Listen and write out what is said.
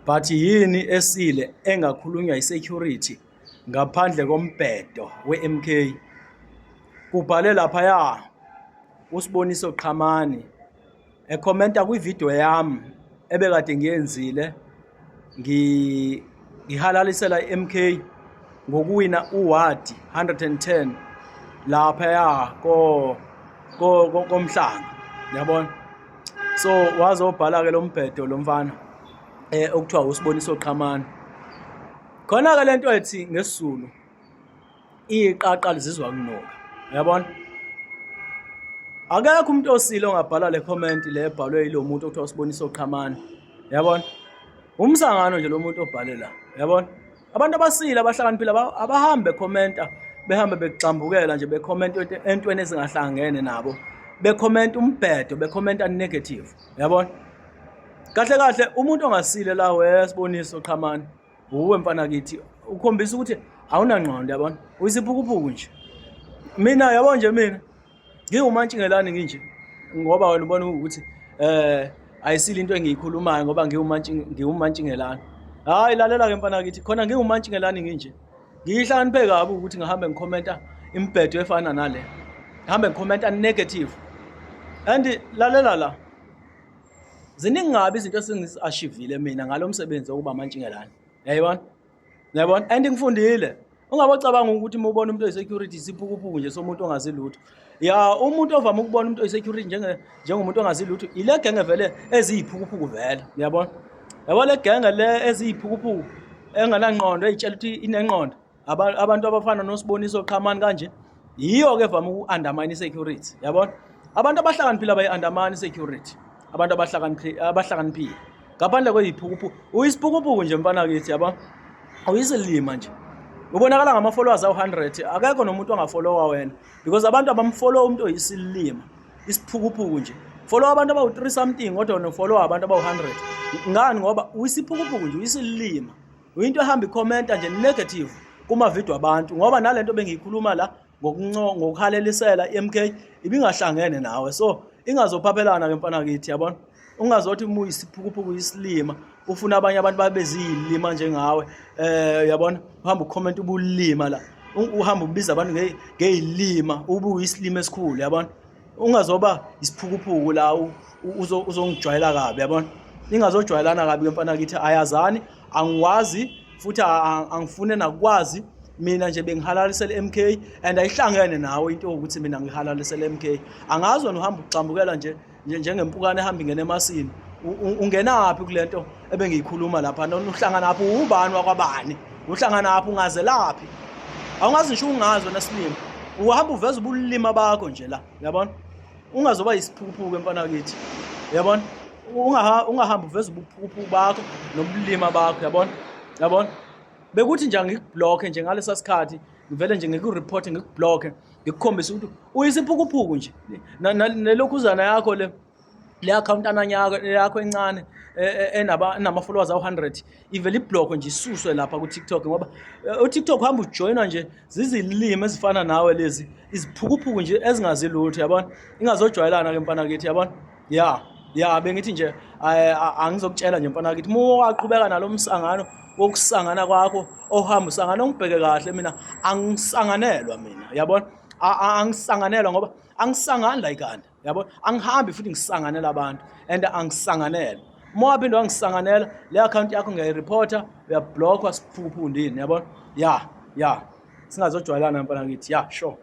But yini esile engakhulunywa yi-security ngaphandle kombhedo we-MK? Kubhale laphaya uSiboniso Qhamani ekhomenta kwividiyo yami ebekade ngiyenzile ngihalalisela i-MK ngokuwina uwadi 110 laphaya ko komhlanga, yabona. So wazobhala-ke lo mbhedo lo mfana okuthiwa uSiboniso Qhamani. Khona-ke le nto ethi ngesiZulu iqaqa lizizwa kunuka, uyabona. Akekho umuntu osile ongabhala le comment le ebhalwe yilo muntu okuthiwa uSiboniso Qhamani, uyabona. Umsangano nje lo muntu obhale la, uyabona. Abantu abasile abahlakaniphile abahambe commenta, behambe begxambukela nje, bekhomenta entweni ezingahlangene nabo, bekhomenta umbhedo, bekhomenta negative, uyabona. Kahle kahle umuntu ongasile la weSiboniso Qhamani uwe mfana kithi, ukhombisa ukuthi awunangqondo, yabona, uyisiphukuphuku nje. Mina yabo nje mina ngiwumantshingelani nginje, ngoba wena ubona ukuthi ayisile into engiyikhulumayo ngoba ngiwumantshingelani. Hayi, lalela ke mfana kithi, khona ngiwumantshingelani nginje, ngiyihlakaniphe kabi ukuthi ngihambe ngikhomenta imibhedo efana nale, ngihambe ngikhomenta negative. And lalela la, ziningi kabi izinto esengizi-achieve-ile mina ngalo msebenzi wokuba amantshingelani, yayibona, yabona. And ngifundile. Ungabocabanga ukuthi uma ubona umuntu oyi-security isiphukuphuku nje somuntu ongazi lutho. Ya, umuntu ovame ukubona umuntu oyi-security njengomuntu ongazi lutho ile genge vele eziyiphukuphuku vele, uyabona. Yabo le genge le eziyiphukuphuku enganangqondo eyitshela ukuthi inengqondo, abantu abafana noSiboniso Qhamani kanje, yiyo-ke evame uku-undermine i-security, yabona. Abantu abahlakaniphile abayi-undermine i-security, abantu abahlakaniphile ngaphandle kweyiphukuphuku. Uyisiphukuphuku nje mfana kithi, yabo, uyisilima nje. Ubonakala ngama-followers awu-100, akekho nomuntu ongafollowa wena because abantu abamfollow umuntu oyisilima, isiphukuphuku nje. Follow abantu abawu-3 something, kodwa wena ufollow abantu abawu-100. Ngani? Ngoba uyisiphukuphuku nje, uyisilima, uyinto ehamba ikhomenta nje negative kuma-video abantu. Ngoba nalento bengiyikhuluma la ngokuhalelisela i-MK ibingahlangene nawe, so ingazophaphelana ke mfana kithi, yabona. Ungazothi uma uyisiphukuphuku, isilima, ufuna abanye abantu babe ziyilima njengawe, uyabona, uhamba ukhomenta ubulima la, uhamba ubiza abantu ngeyilima, ube uyisilima esikhulu, yabona. Ungazoba isiphukuphuku la, uzongijwayela kabi, yabona. Ningazojwayelana kabi ke mfana kithi, ayazani, angiwazi futhi angifune nakwazi. Mina nje bengihalalisela MK and ayihlangene nawe into yokuthi mina ngihalalisela MK. Angazi wena uhamba ugxambukela nje njengempukane ehamba ingena emasini. Ungenaphi kulento ebengiyikhuluma lapha? Uhlangana phi? Ubani wakwabani? Uhlangana phi? Ungazelaphi? Awungazi ngisho ungazi wena silima. Uhamba uveza ubulima bakho nje la, uyabona. Ungazoba yisiphukuphuku mfana kithi, uyabona. Ungahamba uveza ubuphukuphuku bakho nobulima bakho, uyabona, uyabona. Bekuthi nje angikubhlokhe nje ngalesa sikhathi, ngivele nje ngikureport, ngikubhlokhe, ngikukhombise ukuthi uyisiphukuphuku nje. Nelokhuzana yakho le le account yakho encane enama-followers awu-100 ivele ibhlokwe nje, isuswe lapha ku-TikTok, ngoba u-TikTok uhamba ujoyinwa nje zizilimi ezifana nawe lezi, iziphukuphuku nje ezingazi lutho, yabona. Ingazojwayelana ke mfana kithi, yabona. Ya, bengithi nje angizokutshela nje mfana kithi, uma waqhubeka nalo msangano wokusangana kwakho, ohamba usangana, ungibheke kahle, mina angisanganelwa mina, yabona. Angisanganelwa ngoba angisangani la ikhanda, yabona. Angihambi futhi ngisanganela abantu and angisanganelwa. Uma waphinde wangisanganela, le account yakho ngiyayireporta, uyablockwa, siphukuphuku ndini, yabona. Ya, singazojwayelana mfana kithi, ya, sure.